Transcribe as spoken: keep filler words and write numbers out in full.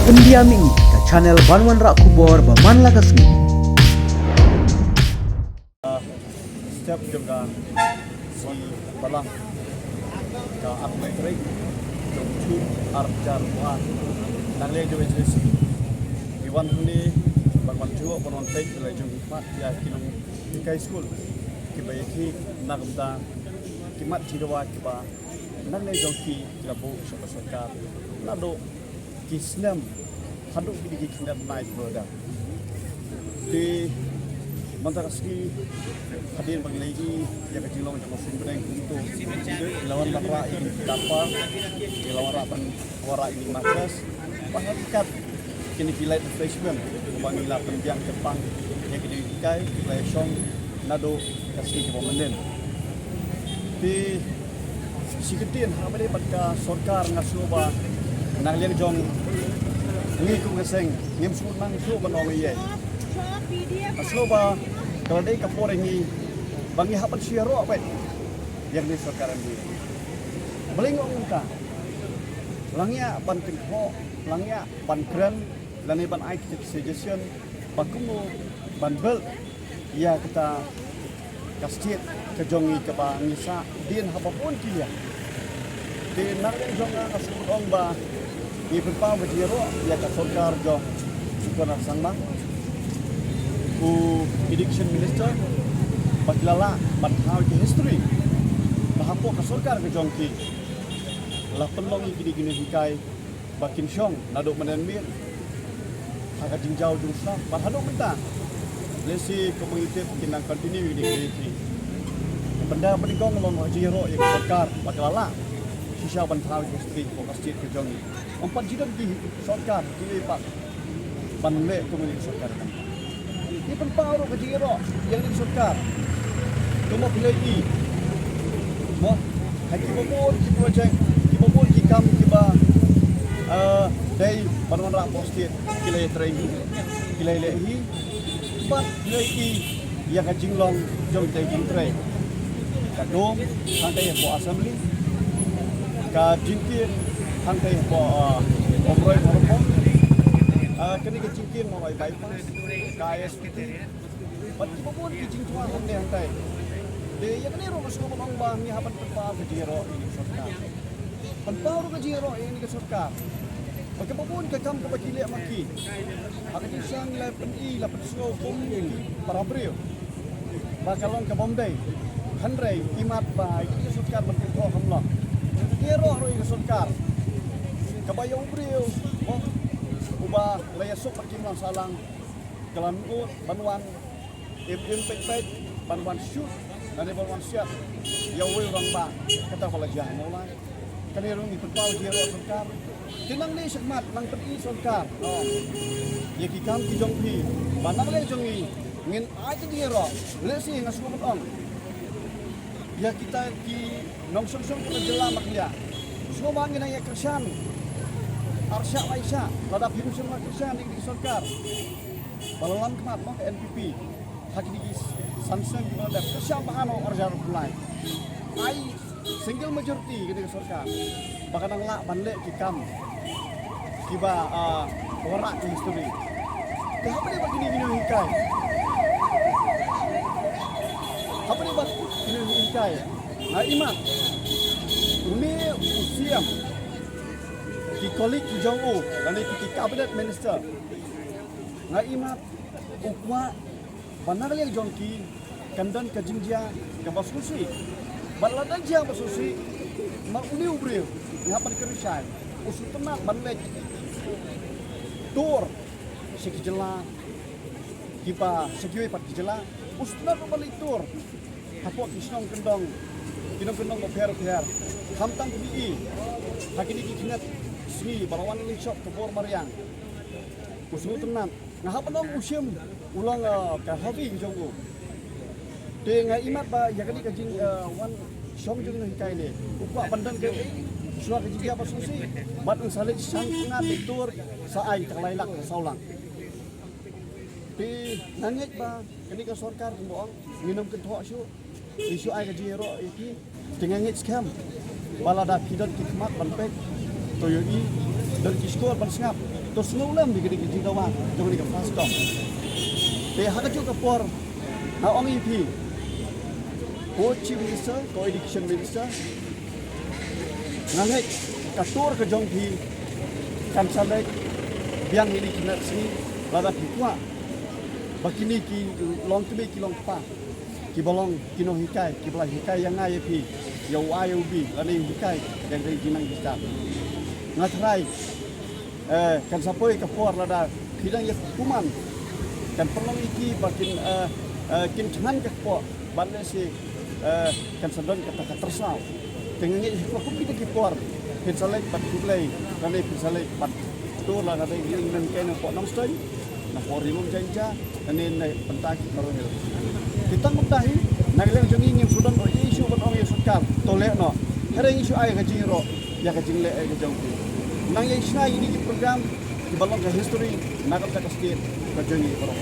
Pyndiam ïa ka channel ban wanrah khubor ba man la ka sngi. Step jong ka sngi Balang ka arphew tarik jong Jun arhajar arphew ar. Nang leh jong H S C. Ngi wan hangne ban wan jngoh ban wan peit la jong ki khmat ïa ki nonghikai skul kiba ïa ki na ka bynta ki mat jingdawa kiba nangne jong ki ki la buh sha ka sorkar naduh ki snem haduh kine ki khyndiat bnai kiba la dep. Te mynta ka sngi hadien ba ngi la ïohi ïa ka jinglong jong ka suiñ bneng kumto, ngi la wan ban rah ïa ki diaper, ngi la wan rah ban wanrah ïa ki mattress, bad ha ryngkat kine ki light refreshment ba ngi la pynbiang kyrpang ïa ki nonghikai kiba la shong naduh ka sngi kaba mynnin. Te shi kyntien ha kaba ïadei bad ka sorkar nga sngew ba na ka liang jong ngi kum ka seng ngim sngewthuh, ngim sngewthuh ban ong ïa. Nga sngew ba ka la dei ka por ïa ngi ba ngi hap ban shu ïaroh beit ïa kane ka sorkar jong ngi. Balei nga ong kumta? Lada ngi ïa ban kynthoh, lada ngi ïa ban kren lane ban ai kita ki suggestion ba kumno ban build ïa kita ka state ka jong ngi kaba ngi sah dien ha ba bun ki liang. Te na ka liang jong nga nga sngewbha ban ong ba ngi pynpaw ka jingïaroh ïa ka sorkar jong u Conrad Sangma, u Education Minister, ba ki la lah ban thaw ïa ka history ba hapoh ka sorkar ka jong ki la pynlong ïa kine ki nonghikai ba kin shong naduh mynhynnin ha ka jingjaw jingsaw bad haduh mynta. Lehse kumba ngi tip kin nang continue ïa kine ki. Pynda pynigong long ka jingïaroh ïa ka sorkar ba ka la lah shisha ban thaw ïa ka history ka state ka jong ngi. Ym pat ju don ki sorkar kiwei pat ban leh kumne ki sorkar. Ngi pynpaw ruh ka jingïaroh ïa kane ka sorkar. Kumba phi la ïohi mo, ha kiba bun ki project, kiba bun ki kam kiba, eh, dei ban wanrah hapoh state ki la ïatrei hi, ki la ïaleh hi. Bad phi la ïohi ïa ka jinglong jong ka jingtrei. Ka dum hangtei hapoh Assembly, ka jingkiew hangtei hapoh, ah, Umroi Waterfront. Ah, kane ka jingkiew Mawlai Bypass, ka I S P T. Bad kiba bun ki jingthrang hangtei hangtei. Te ïa kane ruh nga sngewbha ban ong ba ngi hap ban pynpaw ka jingïaroh ïa ka sorkar. Pynpaw ruh ka jingïaroh ïa kane ka sorkar ba kaba bun ka kam kaba ki leh ma ki, ha ka jingshisha ngi la pyni, la pynsngew kum ki para briew ba ka long ka bym dei. Hynrei imat ba ïa kane ka sorkar ban kynthoh kam long. Ngi ïaroh ruh ïa ka sorkar kaba ïa u briew, mo, uba la ïasuk bad ki imlang sahlang, ka la nud ban wan im im peit peit, ban wan shoot lane ban wan siat ïa uwei u rangbah kata ba la jia ha Mawlai. Kane ruh ngi pynpaw jingïaroh sorkar. Te nangne shakhmat nang pyni sorkar, no, ïa ki kam ki jong phi ba na ka liang jong ngi ngin ai ka jingïaroh. Lehse nga sngewbha ban ong ïa kita ki nongshong shnong ka jylla Meghalaya, sngewbha ngin nang ïa kyrshan arshah laishah, lada phim shym la kyrshan ïa ki sorkar ba la lam khmat, mo, ka N P P ha kine ki san snem kiba la dep, kyrshan bha noh arhajar arphew lai. Ai single majority kane ka sorkar ba kan nang lah ban leh ki kam kiba, ah, wanrah ka history. Te haba ïadei bad kine ki nonghikai, haba ïadei bad kine ki nonghikai, nga imat une u C M, ki colleague ki jong u lane ki, ki cabinet minister, nga imat u kwah ba na ka liang jong ki kan don ka jingjia kaba sngewsih. Bad lada jia ba sngewsih, ma une u briew, nga hap ban kyrshai, u sngewtynnat ban leit tour sha ki jylla kiba, sha kiwei pat ki jylla, u sngewtynnat ban leit tour hapoh ki shnong kyndong, ki nongkyndong bapher bapher. Khamtam phi i ha kine ki khyndiat sngi ba la wan leit shop ka bor mariang, u sngewtynnat. Nga hap ban ong u shim, u long, eh, ka hobby jong u. Te nga imat ba ïa kane ka jing, eh, wan shong jong u nonghikai ne, u kwah ban don ka, shuwa ka jingïa ba sngewsih, bad un sa leit shang nga leit tour sa ai ta lai lak, saw lak. Te nga ngeit ba kane ka sorkar kumba ong, ngin ym kynthoh shuh, ngi shu ai ka jingïaroh ïa ki. Te nga ngeit skhem ba lada phi don ki khmat ban peit, to ïohi, don ki shkor ban sngap, To sngewlem ïa kine ki jingdawa jong kane ka FASTOM. Te ha kajuh ka por nga ong ïa phi, ko Chief Minister, ko Education Minister, nga ngeit ka tur ka jong phi kan sa leit biang ïa kine ki nat sngi lada phi kwah ba kine ki longkmie ki longkpa kiba long ki nonghikai kiba la hikai ïa nga ïa phi, ïa u A ïa u B, lane hikai ïa ka jingnang jingstad. Nga tharai eh, kan sa poi ka por lada phi dang ïa kuman kan pynlong ïa ki ba kin, eh, eh, kin thngan ka kpoh ban lehse, eh, kan sa don kata ka tyrsaw. Te nga ngeit ha kum kita ki por phin sa leit bad khublei lane phin sa leit bad tur lada dei ïa ki nonghikai na poh Nongstoiñ, na poh Ri Lum Jaiñtia, lane na bynta ki Garo Hills. Te tang kumta hi na ka liang jong ngi ngim shu don ïa shu ban ong ïa sorkar to leh noh. Hynrei ngi shu ai ka jingïaroh ïa ka jingleh ka jong phi. Nang ïa shna ïa kine ki program kiba long ka history na kata ka state ka jong ngi baroh.